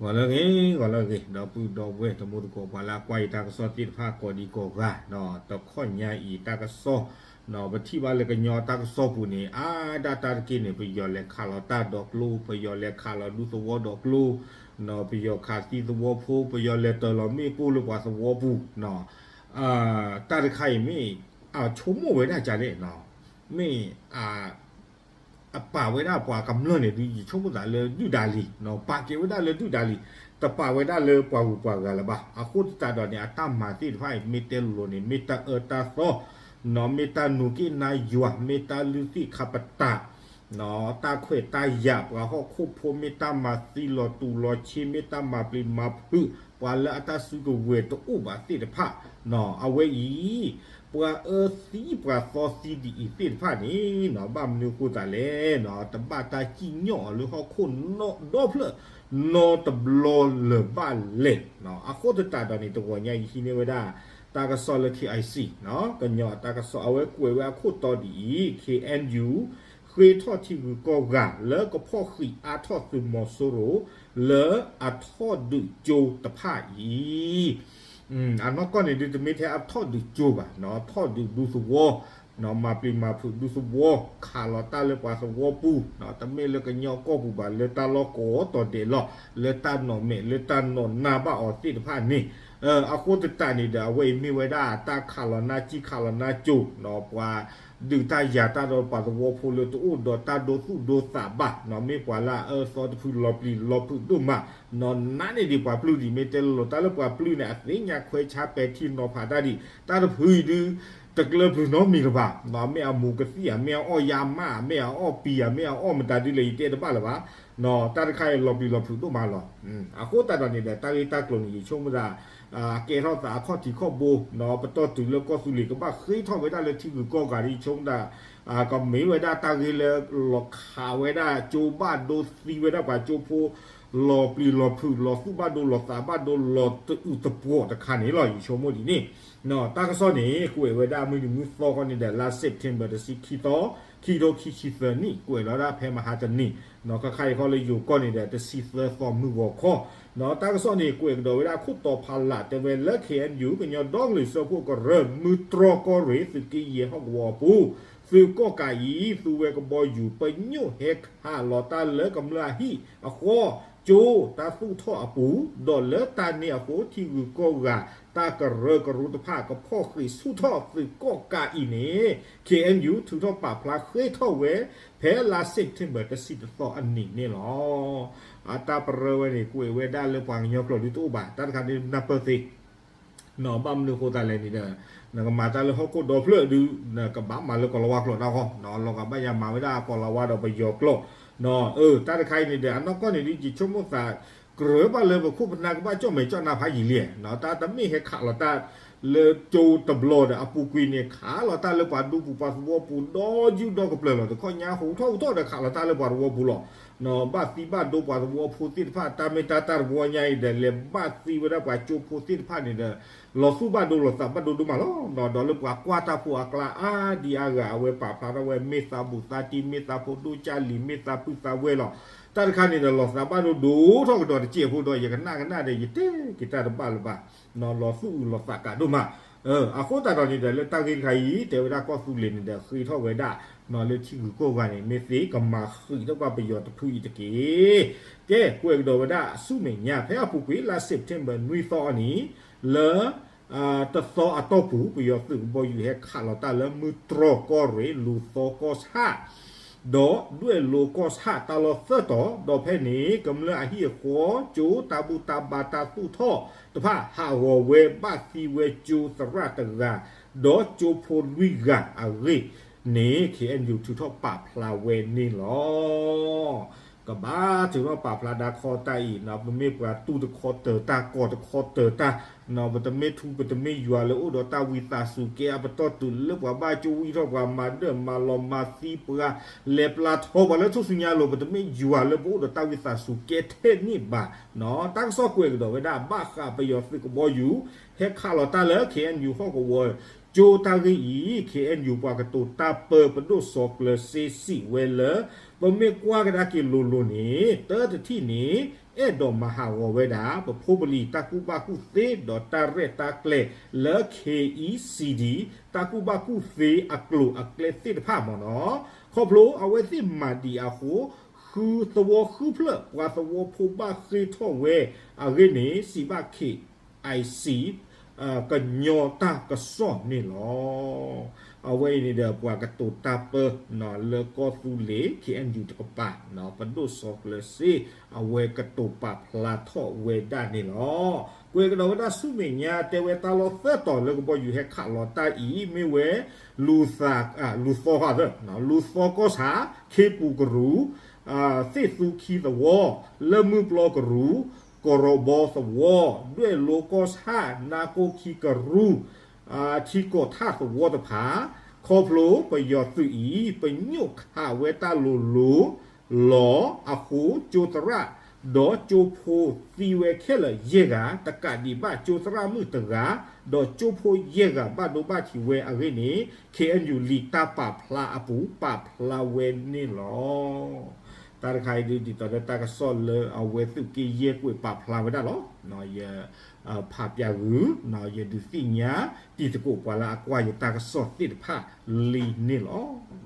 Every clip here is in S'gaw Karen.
ဂီၤလၢအဂ့ၤ, ဂီၤလၢအဂ့ၤ ဒီပုၢ်ဒီဝဲၢ် တံၤသကိး ပှၤလၢအကွၢ်ယတၢ်ကစီၣ်သ့ၣ်တဖၣ် ကိးဒံကိးဂၤ, တခီညါအံၤတၢ်ကစီၣ် ပထံၣ်ဘၣ်လၢကညီတၢ်ကစီၣ်ပူၤန့ၣ် အါဒၣ်တၢ်တက့ၢ်န့ၣ် ပယီၤလဲၤခးလီၤတၢ်ဒီးကျိ, ပယီၤလဲၤခးလီၤဒူသဝီဒီးကျိ, ပယီၤခးသံသဝီဖိ, ပယီၤလဲၤတၢၤလီၤမ့ၣ်ပိၢ်လၢပှၤသဝီပူၤ, တၢ်တခါအံၤမ့ၢ် အဆိကမိၣ်ဝဲဒၣ်ကလဲၣ်, မ့ၢ် အပာ်ဝဲဒၣ်ပှၤကမျၢၢ်န့ၣ်ဒုး ယဆိကမိၣ်သးလၢဒုၣ်ဒါလံ, ပာ်ကဲဝဲဒၣ်လၢဒုၣ်ဒါလံ, တပာ်ဝဲဒၣ်လၢပှၤဂုၤပှၤဂၤလၢၤဘၣ်. အဃိသတးဒီးန့ၣ် အတၢ်မၤသ့ၣ်တဖၣ်အံၤ မ့ၢ်တဲလိၤလိၤန့ၣ် မ့ၢ်တၢ်အၢတၢ်သီ, မ့ၢ်တၢ်နူၤက့ၣ်နါယွၤ, မ့ၢ်တၢ်လုၢ်သ့ၣ်ခါပတာ် တၢ်ခွဲးတၢ်ယာ် ပှၤဟီၣ်ခိၣ်ဖိ မ့ၢ်တၢ်မၤသံလီၤတူာ်လီၤဆ့, မ့ၢ်တၢ်မၤပျံၤမၤဖုး ပှၤလၢအတၢ်စုကဝဲၤတအိၣ်ဘၣ်သ့ၣ်တဖၣ်, အဝဲအံၤ ပှၤအၢသံပှၤသီသံဒ်အံၤသ့ၣ်တဖၣ်န့ၣ် ဘၣ်မနုၤအဃိသးလဲၣ်, တဘၣ်တၢ်စံၣ်ညီၣ်အီၤလၢဟီၣ်ခိၣ်ဒီဖျၢၣ် နီတဘျီလၢၤဘၣ်လဲၣ်. အဃိသတးဒီးန့ၣ် တဂီၤညါအံၤဟံးန့ၢ်ဝဲဒၣ် တၢ်ကစီၣ်လၢ KIC ကညီတၢ်ကစီၣ် အဝဲကွဲးဝဲအခိၣ်တီဒ်အံၤ, KNU ဃ့ထီၣ်ထံဂုၤကီၢ်ဂၤ လၢကဖီၣ်ဃံးအါထီၣ်သုးမီၤစိရိၤ လၢအထီၣ်ဒုးကၠိတဖၣ်အံၤ အနီၢ်ကီၢ်န့ၣ်ဒုး တမ့ၢ်ထဲအထီၣ်ဒုးကၠိဘၣ်, ထီၣ်ဒုးဒူသဝီ, မၤပျံၤမၤဖုးဒူသဝီ, ခးလီၤတၢ်လၢပှၤသဝီပူၤ, တမ့ၢ်လၢကညီကီၢ်ပူၤဘၣ်, လၢတၢ်လီၢ်ကိးတီၤဒဲးလီၤ, လၢတၢ်နီၣ်မဲာ် လၢတၢ်နီၣ်နၢ်ဘၣ်အီၤသ့ၣ်တဖၣ်န့ၣ်, အဃိသတးန့ၣ်ဒီး အဝဲအံၤမ့ၢ်ဝဲဒၣ်တၢ်ခးလီၤနၢ်ကံၢ် ခးလီၤနၢ်ကၠိ, ပှၤဒုးတၢ်ယၤတၢ်ဒီးပှၤသဝီဖိလၢတအိၣ်ဒီးတၢ်ဒိသူၣ်ဒိသးဘၣ်, မ့ၢ်ပှၤလၢအအၢသီတဖု လီၤပျံၤလီၤဖုးဒိၣ်မး, နးန့ၢ်ဒံးပှၤပျုၢ်ဒံး မ့ၢ်တဲလိၤလိၤ တၢ်လၢပှၤပျုၢ်န့ၣ် အသ့ၣ်ညါခွဲးဆါပဲာ်ထံနီၤဖးတၢ်ဒံး, တၢ်တဖုအံၤဒုး တကျၢၤပျုၤနီတမံၤလၢၤဘၣ်, မ့ၢ်အမူၤကသံၣ်ဧါ, မ့ၢ်အအီၣ်ယါမးဧါ, မ့ၢ်အအီၣ်ပံၤဧါ, မ့ၢ်အအီၣ်မတၤဒ်လဲၣ် ယတဲတဘၣ်လၢၤဘၣ်, တၢ်တခါအံၤလီၤပျံၤလီၤဖုးဒိၣ်မးလီၤ. အဃိသတးဒီးန့ၣ်ဒီး တၢ်ဂ့ၢ်တၢ်ကျိၤန့ၣ် ယဆိကမိၣ်သး ကဲထီၣ်သးအခီၣ်ထံးခီၣ်ဘိ, ပတီၢ်တုၤလၢကီၢ်သူလ့ၤကဘၣ်ဃ့ထီၣ်ဝဲဒၣ်လၢထံဂုၤကီၢ်ဂၤဒ် ယဆိကမိၣ်သး ကမ့ၢ်ဝဲဒၣ်တၢ်ဂ့ၢ်လၢလီၤခးဝဲဒၣ်ကၠိဘၣ်ဒိ သံဝဲဒၣ်ပှၤကၠိဖိ လီၤပျံၤလီၤဖုး လီၤသူၣ်ဘၣ်ဒိ လီၤသးဘၣ်ဒိ လီၤတအုးတပှီၤတခါန့ၣ်လီၤ. ယဆိကမိၣ်ဒ်န့ၣ် တၢ်ကစီၣ်န့ၣ် ကွဲးဝဲဒၣ်မုၢ်နံၤမုၢ်သီခီန့ၣ်ဒီး လါ September တဆံခံသီ ခံထိခံဆံသၢနံၣ် ကွဲးလီၤဒၣ်ဖဲမဟါတနံၤ, ခါခါအံၤခီလၢယိၤကီၢ်န့ၣ်ဒီး တဆံသၢသီမုၢ်ဂီၤခီ, တၢ်ကစီၣ်န့ၣ် ကွဲးကဒီးဝဲဒၣ်ခိၣ်တီဖးလး တဲဝဲလၢ KNU ကညီဒီကလုာ်စၢဖှိၣ်ကရၢ မုၢ်တြီၢ်ကီၢ်ရ့ၣ် သုးက့ယဲၢ်ဟီၣ်ကဝီၤအပူၤ သုးကီၣ်ကးအံၤ သူဝဲကဘီယူၤ ပညိၣ်ဟဲခးလီၤတၢ်လၢကမျၢၢ်အဟံၣ်အဃီ ကၠိတၢ်သူၣ်ထီၣ်အပူၤ, ဒီးလၢတၢ်န့ၣ်အဃိ ထံဂုၤကီၢ်ဂၤ တၢ်ကရၢကရိတဖၣ် ကဖီၣ်ဃံးဆူၣ်ထီၣ်သုးကီၣ်ကးအံၤန့ၣ် KNU ထုးထီၣ်ပာ်ဖျါဃ့ထီၣ်ဝဲ ဖဲလါ September တဆံတသီအနံၤန့ၣ်လီၤ. အတၢ်ပရၢဝဲန့ၣ် ကွဲးဝဲဒၣ်လၢပှၤကညီကျိာ်ဒုးတအိၣ်ဘၣ်, တၢ်တခါဒုးနၢ်ပၢၢ်သ့ ဘၣ်မနုၤအဃိသတးလဲၣ်န့ၣ်ဒီး နကမၤတၢ်လၢဟီၣ်ခိၣ်ဒီဖျၢၣ်ဒုး နကဘၣ်မၤလၢကီၤလၤဝါကျိာ်တၢ်ဃီ, လီၤဂာ်ဘၣ်ယၤမၤဝဲဒၣ်ကီၤလၤဝါဒီးပယီၤကျိာ်, အၢ တၢ်တခါအံၤန့ၣ်ဒီး အနီၢ်ကီၢ်န့ၣ်ဒုး ယဆိကမိၣ်သး ကြၢးဘၣ်လၢပခိၣ်ပနၢ်ကဘၣ်ကၠီၣ်မဲာ်ကၠီၣ်နါဖးယံာ်လံ, တၢ်တမ့ၢ်ဟဲခးလီၤတၢ် လၢကၠိတဘျီဒီး အပူၤကွံာ်န့ၣ် ခးလီၤတၢ်လၢပှၤဒူပူၤပှၤသဝီပူၤ ဒီးယုၢ်ဒီကပျၢၤလီၤ. တခီညါဟူးထီၣ်ဟူးထီၣ်ဒီး ခးလီၤတၢ်လၢပှၤသဝီပူၤလီၤ. ဘၣ်သံဘၣ်ဒိပှၤသဝီဖိသ့ၣ်တဖၣ် တၢ်မ့ၢ်တၢ်တၢ်တဝီညါအံၤဒီး လဲၤဘၣ်သံဝဲဒၣ်ပှၤကၠိဖိသ့ၣ်တဖၣ်န့ၣ်ဒီး လီၤသူၣ်ဘၣ်ဒိလီၤသးဘၣ်ဒိဒိၣ်မးလီၤ. ဒီးလၢပှၤကွၢ်တၢ်ဖိအကျါအါဒံအါဂၤ အဝဲပာ်ဖျါထီၣ်ဝဲ မ့ၢ်သးဘူးသးတံၢ် မ့ၢ်သးဖိဒိၣ်ကၢ်လံၤ မ့ၢ်သးပုၢ်သးဝဲၢ်လီၤ. တၢ်တခါန့ၣ်ဒီး လီၤသးဘၣ်ဒိဒိၣ်ထီၣ်ကဒီးတစဲးဖိဒီး ယကနၣ်ကနၣ်ဒီး ယတဲက့ၤတၢ်တဘၣ်လၢၤဘၣ် လီၤသူၣ်အုးလီၤသးကးဒိၣ်မး. အဃိသတးဒီးန့ၣ်ဒီး လၢတၢ်ဂ့ၢ်တခါအံၤ တဲဝဲဒၣ်ကီၢ်သူလ့ၤန့ၣ်ဒီး ဃ့ထီၣ်ဝဲဒၣ် လၢထံဂုၤကီၢ်ဂၤန့ၣ် မ့ၢ်သ့ကမၤဃံးထီၣ်ပှၤပယီၤတဖုအံၤတက့ၢ်. ကဲ ကွဲးကဒီးဝဲဒၣ်ဆူမဲာ်ညါ ဖဲအပူၤကွံာ်လါ September နွံသီအနံၤ လၢ တသီအတီၢ်ပူၤ ပယီၤသုးကဘီယူၤဟဲခးလီၤတၢ်လၢမုၢ်တြီၢ်ကီၢ်ရ့ၣ် လူၤသီကီၢ်ဆၣ် ဒီးဒွဲၣ်လိၤကီၢ်ဆၣ် တၢ်လီၢ်သၢတီၤ ဒီးဖဲန့ၣ် ကမျၢၢ်အဟံၣ်အဃီ ကၠိတၢ်ဘူၣ်တၢ်ဘါတၢ်သူၣ်ထီၣ်တဖၣ် ဟးဂီၤဝဲဘၣ်သံဝဲကၠိသရၣ်တဂၤ ဒီးကၠိဖိလွံၢ်ဂၤအဂ့ၢ်န့ၣ် KNU ထုးထီၣ်ပာ်ဖျါဝဲန့ၣ်လီၤ. ကဘၣ်ထုးထီၣ်ပာ်ဖျါဒၣ်ခီတၢ်အံၤ ပမ့ၢ်ပှၤတူၢ်တခီတၢၤတၢ် ကီၤတခီတၢၤတၢ် ပတမ့ၢ်ထူ ပတမ့ၢ်ယွၤလၢအိၣ်ဒီးတၢ်ဝံသးစူၤကဲ အပတီၢ်တုၤလၢပှၤဘၣ်ကၠိဝံထီၣ် ပှၤမၤဒၢၣ်မၤလီၤမၤသံပှၤ လဲၤပျၢ်ထီပှၤလၢထူၣ်စုညါအလိၤ ပတမ့ၢ်ယွၤလၢပအိၣ်ဒီးတၢ်ဝံသးစူၤကဲထဲန့ၣ်ဘၣ်. တၢ်ကစီၣ်ကွဲးကဒီးဝဲဒၣ် ဘၣ်ဃးပယီၤသုးကဘီယူၤ ဟဲခးလီၤတၢ်လၢ KNU ဟီၣ်ကဝီၤ ကၠိတၢ်ဂ့ၢ်အံၤ ခ့ၣ်အဲၣ်ယူၣ် ပှၤကတိၤတၢ်ပၢ ပဒိၣ်စီၤကျၢၤစ့စံးဝဲလၢ ပမ့ၢ်ကွၢ်ကဒါက့ၤလိၤလိၤန့ၣ် တၢတထံၣ်န့ၣ် အဲၣ်ဒိးမၤဟးဂီၤဝဲဒၣ် ပဖိပလံၤတၢ်ကူၣ်ဘၣ်ကူၣ်သ့ ဒီးတၢ်ရဲၣ်တၢ်ကျဲၤလၢ ခ့ၣ်အံၣ်စံၣ်ဒံၣ် တၢ်ကူၣ်ဘၣ်ကူၣ်သ့အကျိၤအကျဲသ့ၣ်တဖၣ်မ့ၢ်နီၤ. ခီဖျိအဝဲသ့ၣ်မၤဒံးအဃိ ဃုသဝီဃုဖျၢၣ် ပှၤသဝီဖိဘၣ်ဃ့ၢ်ထီၣ်ဝဲအဂ့ၢ်န့ၣ် စံးဘၣ် ခ့ၣ် IC ကညီတၢ်ကစီၣ်န့ၣ်လီၤ. အဝဲအံၤန့ၣ်ဒီး ပှၤကတိၤတၢ်ပၢ လၢကီၢ်သူလ့ၤ ခ့ၣ်အဲၣ်ယူၣ် တကပၤ ပဒိၣ်စီၤကျၢၤစ့ အဝဲကတိၤပာ်ဖျါထီၣ်ဝဲဒၣ်န့ၣ်လီၤ. ကွဲးကဒီးဝဲဒၣ်ဆူမဲာ်ညါ တဲဝဲတၢ်လီၢ်သၢတီၤလၢကဘီယူၤဟဲခးလီၤတၢ်အံၤ မ့ၢ်ဝဲ လူၤသီ လူၤသီဃာ်သၢ လူၤသီကီၢ်ဆၣ် ခ့ပူၤကရူၢ် သ့ၣ်သူခံသဝီ လၢမုၢ်ပျီကရူၢ် ကရီဘီသဝီ ဒွဲၣ်လိကီၢ်ဆၣ် နါကိၢ်ခံကရူၢ် ထံကီၢ်ထၣ်သဝီတဖၣ် ခီဖျိပယီၤသုးအံၤ ပညိၣ်ခးဝဲတၢ်လိၤလိၤလီၤအဃိ ကၠိသရၣ် ဒီးကၠိဖိသံဝဲခဲလၢာ်ယဲၢ်ဂၤ တကးဒံးဘၣ်ကၠိသရၣ်မုၣ်တဂၤ ဒီးကၠိဖိယဲၢ်ဂၤဘၣ်ဒိဘၣ်ထံးဝဲအဂ့ၢ်န့ၣ် ခ့ၣ်အဲၣ်ယူၣ် လံာ်တၢ်ပာ်ဖျါအပူၤ ပာ်ဖျါဝဲန့ၣ်လီၤ. တၢ်တခါအံၤဒ် ဒ်သိးလၢတၢ်ကစီၣ်လၢအဝဲသုးက့ယဲၢ်ကွဲးပာ်ဖျါဝဲဒၣ်လီၤ. ယ ဖးပၠးဂုာ် ယဒုးသ့ၣ်ညါ တံၤသကိးပှၤလၢအကွၢ်ယတၢ်ကစီၣ်သ့ၣ်တဖၣ်လံန့ၣ်လီၤ.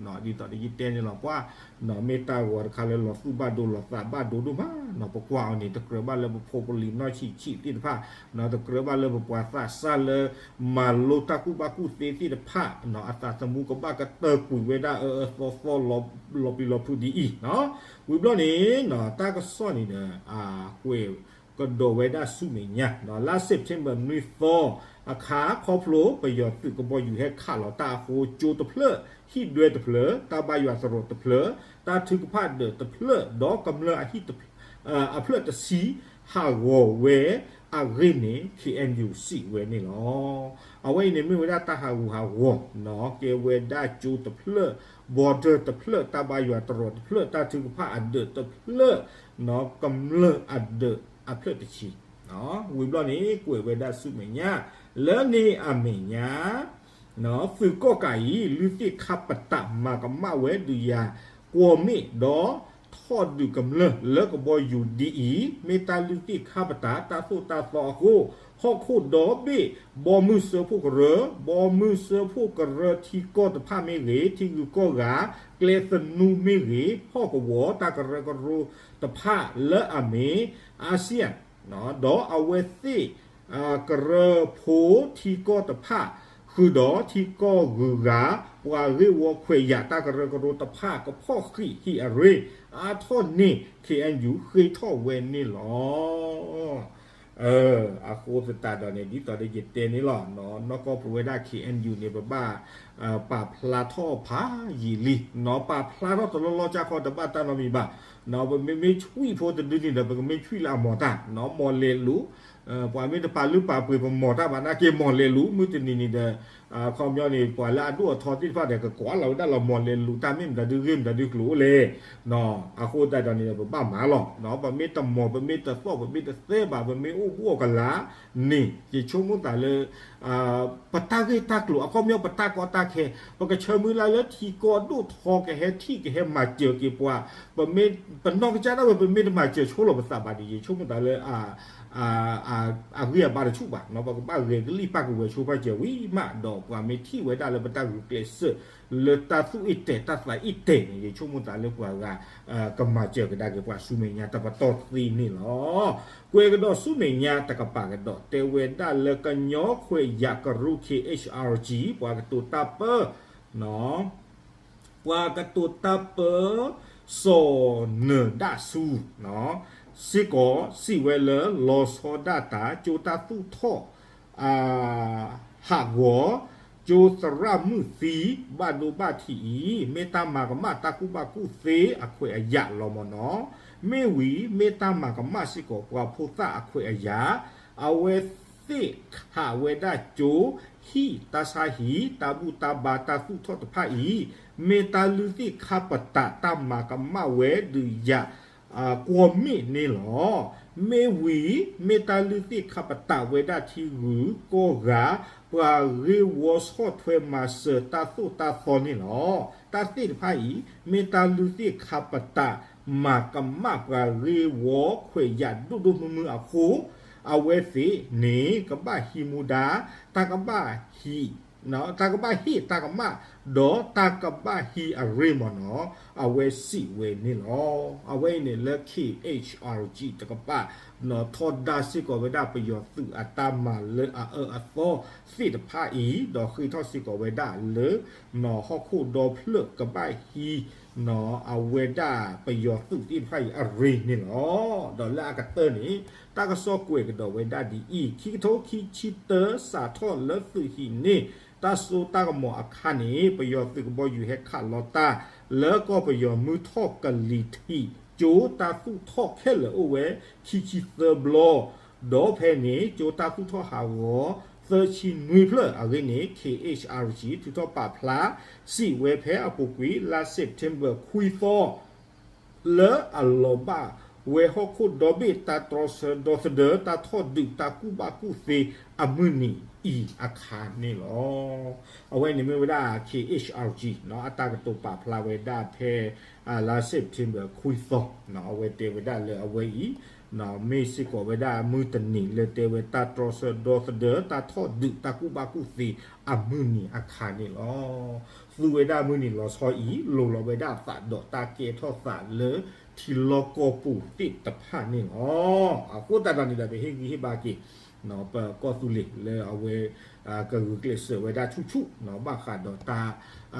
ဒ်သိးဒီးယတဲန့ၣ်လီၤ ပှၤ မ့ၢ်တၢ်ဂီၤတခါလၢလီၤသူၣ်ဘၣ်ဒိလီၤသးဘၣ်ဒိဒိၣ်မး ပကွၢ်အီၤန့ၣ် တကြၢးဘၣ်လၢပဖိပလံၤနီၢ်ဆံးဆံးသ့ၣ်တဖၣ် တကြၢးဘၣ်လၢပပှၤသးစၢ်လၢ မၤလိတၢ်ကူၣ်ဘၣ်ကူၣ်သ့သ့ၣ်တဖၣ် အသးသမူကဘၣ်ကတၢၢ်ကွံာ်ဝဲဒၣ်အၢအၢသီသီ လီၤပျံၤလီၤဖုးဒ်အံၤ ဝံၤဘျီန့ၣ် တၢ်ကစီၣ်န့ၣ်ဒီး ကွဲးကဒီးဝဲဒၣ်ဆူမဲာ်ညါ လါ September နွံသီအခါ ခီဖျိပယီၤသုးကဘီယူၤဟဲခးလီၤတၢ်အဃိ ကၠိတဖျၢၣ် ဟံၣ်ဒွဲတဖျၢၣ် တၢ်ဘါယွၤသရိာ်တဖျၢၣ် တၢ်ထုကဖၣ်ဒၢးတဖျၢၣ် ဒီးကမျၢၢ်အဟံၣ် အဖျၢၣ်တဆံ ဟးဂီၤဝဲအဂ့ၢ်န့ၣ် ခ့ၣ်အဲၣ်ယူၣ် စံးဝဲန့ၣ်လီၤ. အဝဲအံၤန့ၣ်မ့ၢ်ဝဲဒၣ်တၢ်ဟးဂူာ်ဟးဂီၤ ကဲဝဲဒၣ်ကၠိတဖျၢၣ် border တဖျၢၣ် တၢ်ဘါယွၤသရိာ်တဖျၢၣ် တၢ်ထုကဖၣ်အဒၢးတဖျၢၣ် ကမျၢၢ်အဒၢးအဖျၢၣ်တဆံ ဝံၤဘျီန့ၣ် ကွဲးဝဲဒၣ်ဆူမဲာ်ညါ လၢန့ၣ်အမဲာ်ညါ သုးကီၣ်ကးအံၤ လုၢ်သ့ၣ်ခါပတာ်မၤကမၣ်ဝဲဒုးယၤ ကွီၢ်မ့ၣ်ဒီးထီၣ်ဒုးကမျၢၢ်လၢကဘီယူၤဒ်အံၤ မ့ၢ်တၢ်လုၢ်သ့ၣ်ခါပတာ်တၢ်သိၣ်တၢ်သီအဃိ ဟီၣ်ခိၣ်ဒီဘ့ၣ် ဘီမုၢ်စၢဖှိၣ်ကရၢ ဘီမုၢ်စၢဖှိၣ်ကရၢထံကီၢ်တဖၣ်မ့ၢ်ဂ့ၤ ထံဂုၤကီၢ်ဂၤ ကျဲသနူမ့ၢ်ဂ့ၤ ဟီၣ်ကဝီၤတၢ်ကရၢကရိတဖၣ်လၢအမ့ၢ် ASEAN ဒီးအဝဲသ့ၣ် ကရၢဖိထံကီၢ်တဖၣ် ဃုာ်ဒီးထံကီၢ်ဂုၤဂၤ ပှၤဂ့ၢ်ဝီခွဲးယာ်တၢ်ကရၢကရိတဖၣ် ကဖီၣ်ဃံးဟံၣ်အရ့ အါထီၣ်န့ၢ် ခ့ၣ်အဲၣ်ယူၣ် ဃ့ထီၣ်ဝဲန့ၣ်လီၤ. အဃိသတးဒီးန့ၣ် ဒ်သိးဒီးယတဲန့ၣ်လီၤ နီၢ်ကီၢ်ပဝဲဒၣ် ခ့ၣ်အဲၣ်ယူၣ် န့ၣ် ပဘၣ် ပာ်ဖျါထီၣ်ဖးယံာ်လံ ပာ်ဖျါထီၣ်တလီၢ်လီၢ်ကၢ်ခီ တဘၣ်တၢ်နီတမံၤဘၣ် ပမ့မ့ၢ်ဆွံၣ်ဖိတဒုန့ၣ်ဒီး ပကမ့ၢ်ဆွံၣ်လၢအမီၤတၢ် မီၤလဲၤလူၤ ပှၤမ့ၢ်တပာ်လုၢ်ပာ်ပှ့ၤပမီၤတၢ်ဘၣ်နာ်က့ မီၤလဲၤလူၤ မုၢ်တနံၤန့ၣ်ဒီး ခီပညီန့ၣ် ပှၤလၢအဒိၣ်အထီသ့ၣ်တဖၣ်ဒီး ကကိးလီၤဝဲဒၣ်လီၤ မီၤလဲၤလူၤ တၢ်မ့ၢ်မတၤဒုဂ့ၢ်မတၤဒုကျိၤအိၣ်လဲၣ် အဃိသတးဒီးန့ၣ်ဒီး ပဘၣ်မၤလီၤ ပမ့ၢ်တမီၤ ပမ့ၢ်တသီၣ် ပမ့ၢ်တသဲဘၣ် ပမ့ၢ်အိၣ်ဘူးအီၤကလာ်န့ၣ် ယဆိကမိၣ်သးလၢ ပတၢ်ဂ့ၢ်တၢ်ကျိၤ အခီပညီပတၢ်ကီတၢ်ခဲ ပကဆၢမုၢ်လၢ်လၢထံကီၢ်ဒိၣ်ထီကဟဲထံၣ်ကဟဲမၤစၢၤက့ၤပှၤ ပမ့ၢ်ပနီၢ်ကစၢ်ဒၣ်ဝဲ ပမ့ၢ်တမၤစၢၤဆိလီၤပသးဘၣ်ဒီး ယဆိကမိၣ်သးလၢ အဂံၢ်အဘါတဆူၣ်ဘၣ် ပကဘၣ်ဂဲၤကလံၣ်ပၢ်ကဝဲၤဆိပာ်စၢၤဝံၤမး ဒီးပှၤမ့ၢ်ထံၣ်ဝဲဒၣ်လၢပတၢ်ဂုာ်ကျဲးစၢး လၢတၢ်သူၣ်အ့ၣ်တဲာ်တၢ်သးအ့ၣ်တဲာ်န့ၣ် ယဆိကမိၣ်သးလၢပှၤဂၤ ကမၤစၢၤကဒါက့ၤပှၤဆူမဲာ်ညါတပတီၢ်သ့န့ၣ်လီၤ. ကွဲးကဒီးဆူမဲာ်ညါတကပၤကဒီး တဲဝဲဒၣ်လၢကညီခွဲးယာ်ကရူၢ် ခ့ၣ်အ့ၣ်အါကၠံ ပှၤကတိၤတၢ်ပၢ ပှၤကတိၤတၢ်ပၢ စီၤနၢၤဒၣ်ဆူ စ့ၢ်ကီးစံးဝဲလၢ လီၤဆီဒၣ်တၢ် ကၠိတၢ်သူၣ်ထီၣ် ဟးဂီၤ ကၠိသရၣ်မုၣ်သံ ဘၣ်ဒိဘၣ်ထံးအံၤ မ့ၢ်တၢ်မၤကမၣ်တၢ်ကူၣ်ဘၣ်ကူၣ်သ့အခွဲးအယာ်လီၤမ့ၢ်နီၤ. မ့ၢ်ဝံၤ မ့ၢ်တၢ်မၤကမၣ်စ့ၢ်ကီး ပှၤဖိသၣ်အခွဲးအယာ် အဝဲသ့ၣ်ခးဝဲဒၣ်ကၠိ ဟံၣ်တၢ်ဆါဟံၣ် တၢ်ဘူၣ်တၢ်ဘါတၢ်သူၣ်ထီၣ်တဖၣ်အံၤ မ့ၢ်တၢ်လုၢ်သ့ၣ်ခါပတာ် တၢ်မၤကမၣ်ဝဲဒုးယၤ ကွီၢ်မ့ၣ်န့ၣ်လီၤ. မ့ၢ်ဝံၤ မ့ၢ်တၢ်လုၢ်သ့ၣ်ခါပတာ်ဝဲဒၣ်ထံဂုၤကီၢ်ဂၤ ပှၤဂ့ၢ်ဝီဆီၣ်ထွဲမၤစၢၤတၢ်သိၣ်တၢ်သီန့ၣ်လီၤ. တၢ်သ့ၣ်တဖၣ်အံၤ မ့ၢ်တၢ်လုၢ်သ့ၣ်ခါပတာ် မၤကမၣ်ပှၤဂ့ၢ်ဝီခွဲးယာ်ဒိၣ်ဒိၣ်မုၢ်မုၢ်အဃိ အဝဲသ့ၣ်န့ၣ် ကဘၣ်ဟံးမူဒါ တၢ်ကဘၣ်ဟံး တၢ်ကဘၣ်ဟ့ၣ်တၢ်ကမၣ် ဒီးတၢ်ကဘၣ်ဟံးအရ့မၢ်နီၤ အဝဲစံးဝဲန့ၣ်လီၤ. အဝဲအံၤန့ၣ်လၢ K H R G တကပၤ ထီဒါစ့ၢ်ကီးဝဲဒၣ်ပယီၤသုးအတၢ်မၤလၢအအၢအသီသ့ၣ်တဖၣ်အံၤ ဒီးဃ့ထီၣ်စ့ၢ်ကီးဝဲဒၣ်လၢ ဟီၣ်ခိၣ်ဒီဖျၢၣ်ကဘၣ်ဟံး အဝဲဒၣ်ပယီၤသုးသ့ၣ်တဖၣ်အံၤအရ့န့ၣ်လီၤ. ဒီးလၢအကတၢၢ်န့ၣ် တၢ်ကစီၣ်ကွဲးကဒီးဝဲဒၣ်ဒ်အံၤ ခံကထိခံဆံတၢ စးထီၣ်လၢသုးဟံးန့ၢ် တၢ်စိတၢ်ကမီၤအခါန့ၣ် ပယီၤသုးကဘီယူၤဟဲခးလီၤတၢ် လၢကီၢ်ပယီၤမုၢ်ထီၣ်ကလံၤထံး ကၠိတၢ်သူၣ်ထီၣ်ခဲလၢာ်အိၣ်ဝဲ ခံဆံသၢဘျီ ဒီးဖဲန့ၣ် ကၠိတၢ်သူၣ်ထီၣ်ဟးဂီၤ သၢဆံနွံဖျၢၣ်အဂ့ၢ်န့ၣ် K H R G ထုးထီၣ်ပာ်ဖျါ စံးဝဲဖဲအပူၤကွံာ် လါစဲးပထ့ဘၢၣ်ခွံသီ လၢအလီၤဘၣ်ဝဲဟီၣ်ခိၣ်ဒီဘ့ၣ် တၢ်တြီဆၢဒီသဒၢ တၢ်ထီၣ်ဒုး တၢ်ကူၣ်ဘၣ်ကူၣ်သ့အမုၢ်နံၤအံၤအခါန့ၣ်လီၤ. အဝဲန့ၣ်မ့ၢ်ဝဲဒၣ် K H R G အတၢ်ကတိၤပာ်ဖျါဝဲဒၣ်ဖဲ လါစဲးပထ့ဘၢၣ်ခွံသီ အဝဲတဲဝဲဒၣ်လၢအဝဲအံၤ မ့ၢ်စ့ၢ်ကီးဝဲဒၣ်မုၢ်တနံၤလၢတဲဝဲတၢ်တြီဆၢဒီသဒၢ တၢ်ထီၣ်ဒုး တၢ်ကူၣ်ဘၣ်ကူၣ်သ့အမုၢ်နံၤအခါန့ၣ်လီၤ. သူဝဲဒၣ်မုၢ်နံၤလီၤဆီအံၤ လိၤလီၤဝဲဒၣ်အသးဒီးတၢ်ကဲထီၣ်သးလၢထံလီၢ်ကီၢ်ပူၤသ့ၣ်တဖၣ်န့ၣ်လီၤ. အဃိသတးဒီးန့ၣ်ဒီး ပဟ့ၣ်ဂံၢ်ဟ့ၣ်ဘါက့ၤ ပကီၢ်သူလ့ၤလၢအဝဲ ကဂုာ်ကျဲးစၢးဝဲဒၣ်ဆူၣ်ဆူၣ် ဘၣ်ဃးဒီးတၢ်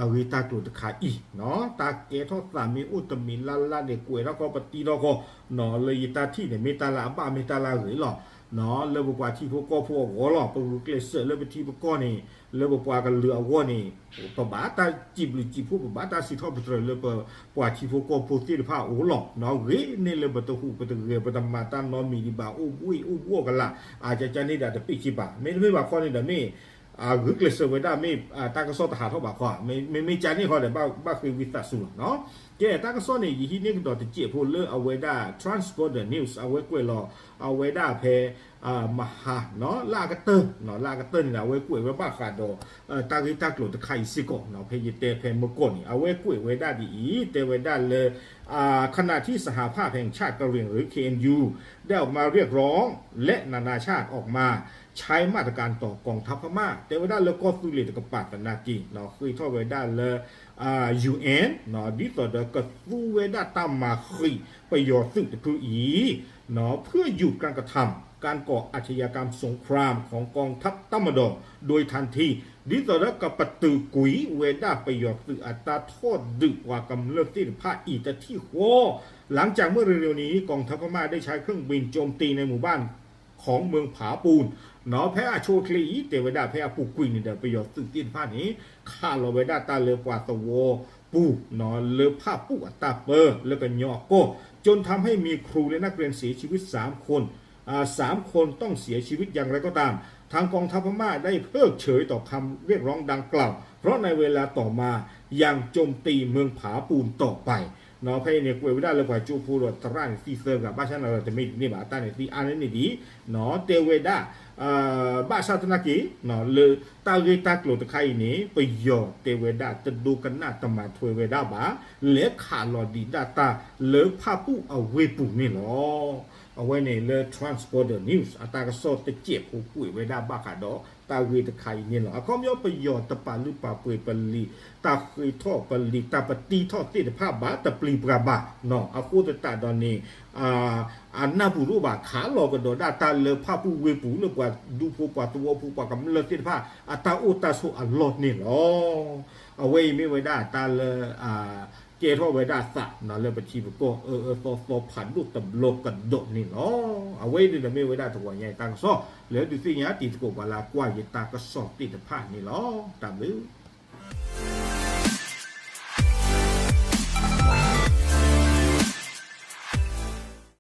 ဂ့ၢ်တၢ်ကျိၤတခါအံၤ တၢ်ကဲထီၣ်သးမ့ၢ်အိၣ်တမံၤလၢ်လၢ်န့ၣ် ကွဲးထီၣ်ကီးပတံထီၣ်ကီး လၢယတၢ်ထံၣ်န့ၣ် မ့ၢ်တၢ်လၢအဘၣ်မ့ၢ်တၢ်လၢအဂ့ၤလီၤ. လၢပပှၤထံဖိကီၢ်ဖိအဂီၢ်လီၤ. ပဂုာ်ကျဲးစၢးလၢပထံပကီၢ်န့ၣ် လၢပပှၤကလုာ်အဂီၢ်န့ၣ် ပဘၣ်တၢ်စံးဘျုးစံးဖှိၣ် ပဘၣ်တၢ်စံးထီၣ်ပတြၢၤလၢပပှၤထံဖိကီၢ်ဖိသ့ၣ်တဖၣ်အအိၣ်လီၤ. ဂ့ၤန့ၢ်လၢပတဟူးပတဂဲၤ ပတမၤတၢ်နီတမံၤဒံးဘၣ် အိၣ်ဘှ့ၣ်အိၣ်ဘှီၣ်ကလာ် အကကန့ၣ်ဒီးတပ့ၢ်က့ၤဘၣ်. မ့တမ့ၢ်ဘၣ်ခီန့ၣ်ဒီးမ့ၢ် ဂုာ်ကျဲးစၢးဝဲဒၣ်မ့ၢ် တၢ်ကစီၣ်တဟးထီၣ်ဘၣ်ခီ မ့မ့ၢ်ကန့ၣ်ခီဒီး ဘၣ်ဃ့ဝံသးစူၤလီၤ. ကဲ တၢ်ကစီၣ်န့ၣ် ယဟံးန့ၢ်ကဒီးတစဲးဖိလၢအဝဲဒၣ် Transborder News အဝဲကွဲးလီၤ အဝဲဒၣ်ဖဲ မဟါ လၢအကတၢၢ် လၢအကတၢၢ်န့ၣ်ဒီး အဝဲကွဲးဝဲဘၣ်ဃးဒီး တၢ်ဂ့ၢ်တၢ်ကျိၤတခါအံၤစ့ၢ်ကီး ဖဲယတဲဖဲမုၢ်ကီၢ်န့ၣ် အဝဲကွဲးဝဲဒၣ်ဒ်အံၤ တဲဝဲဒၣ်လၢ คณะที่สหภาพแห่งชาติกะเหรี่ยงหรือ เคเอ็นยู ได้ออกมาเรียกร้องและนานาชาติออกมาใช้มาตรการต่อกองทัพพม่า တဲဝဲဒၣ်လၢကီၢ်သူလ့ၤတကပၤသနာ်က့ ဃ့ထီၣ်ဝဲဒၣ်လၢ ယူၢ်အ့ၣ် ဒ်သိးဒီးကသူဝဲဒၣ်တၢ်မၤဃံးပယီၤသုးတဖုအံၤ เพื่อหยุดการกระทำการก่ออาชญากรรมสงครามของกองทัพตมด โดยทันที ဒ်သိးဒီးကပတုာ်ကွံာ်ဝဲဒၣ်ပယီၤသုးအတၢ်ထီၣ်ဒုး ပှၤကမျၢၢ်သ့ၣ်တဖၣ်အံၤတထံၣ်ဃီ หลังจากเมื่อเร็วๆนี้กองทัพพม่าได้ใช้เครื่องบินโจมตีในหมู่บ้านของเมืองผาปูน ဖဲအဆိအချ့အံၤ တဲဝဲဒၣ်ဖဲအပူၤကွံာ်န့ၣ်ဒီး ပယီၤသုးသ့ၣ်တဖၣ်န့ၣ် ခးလီၤဝဲဒၣ်တၢ်လၢပှၤသဝီပူၤ လၢဖၣ်ပူၣ်အတၢ်ပၢလၢကညီအကီၢ် จนทำให้มีครูและนักเรียนเสียชีวิตสามคน สามคนต้องเสียชีวิตอย่างไรก็ตาม ทางกองทัพพม่าได้เพิกเฉยต่อคำเรียกร้องดังกล่าว เพราะในเวลาต่อมายังโจมตีเมืองผาปูนต่อไป ဖဲအံၤန့ၣ် ကွဲးဝဲဒၣ်လၢပှၤကၠိဖိဒီးသရၣ်န့ၣ်သံသၢဂၤ ဘၣ်ဆၣ်န့ၣ်ဒီးတမ့ၢ်ဒ်န့ၣ်ဘၣ် အတၢ်န့ၣ်သံအါန့ၢ်န့ၣ်ဒံး တဲဝဲဒၣ် ဘၣ်ဆၣ်သနာ်က့ လၢတၢ်ဂ့ၢ်တၢ်ကျိၤတခါအံၤန့ၣ် ပယီၤတဲဝဲဒၣ်တဒိကနၣ်တမၤထွဲဝဲဒၣ်ဘၣ် လဲၤခးလီၤဒံးဒၣ်တၢ်လၢဖၣ်ပူၣ်အဝ့ၢ်ပူၤန့ၣ်လီၤ. အဝဲန့ၣ်လၢ Transborder News အတၢ်ကစီၣ်တစဲးဖိကွဲးဝဲဒၣ်ဘၣ်ဃးဒီးတၢ်ဂ့ၢ်တခါအံၤန့ၣ်လီၤ. အခီပညီပယီၤတပာ်လုၢ်ပာ်ပှ့ၤပလံာ် တၢ်ဃ့ထီၣ်ပလံာ် တၢ်ပတံထီၣ်သ့ၣ်တဖၣ်ဘၣ်တပျံၤပှၤဘၣ် အဃိသတးဒီးန့ၣ် အနၢ်ပူၤတအိၣ်ဘၣ် ခးလီၤကဒီးဒၣ်တၢ်လၢဖၣ်ပူၣ်ဝ့ၢ်ပူၤ လၢပှၤဒူဖိပှၤသဝီဖိပှၤကမျၢၢ်သ့ၣ်တဖၣ် အတၢ်အိၣ်တၢ်ဆိးအလီၢ်န့ၣ်လီၤ. အဝဲအံၤမ့ၢ်ဝဲဒၣ်တၢ်လၢ ကဲထီၣ်ဝဲဒၣ်သးလၢပထံပကီၢ် အၢအၢသီသီဖးဒိၣ်တဘျီကဒီးန့ၣ်လီၤ. အဝဲအံၤန့ၣ်ဒီးမ့ၢ်ဝဲဒၣ်တဂီၤညါအံၤတၢ်ကစီၣ် လၢဒုးသ့ၣ်ညါတံၤသကိးပှၤလၢကွၢ်ယတၢ်ကစီၣ်သ့ၣ်တဖၣ်န့ၣ်လီၤ. တၢ်ဘျုး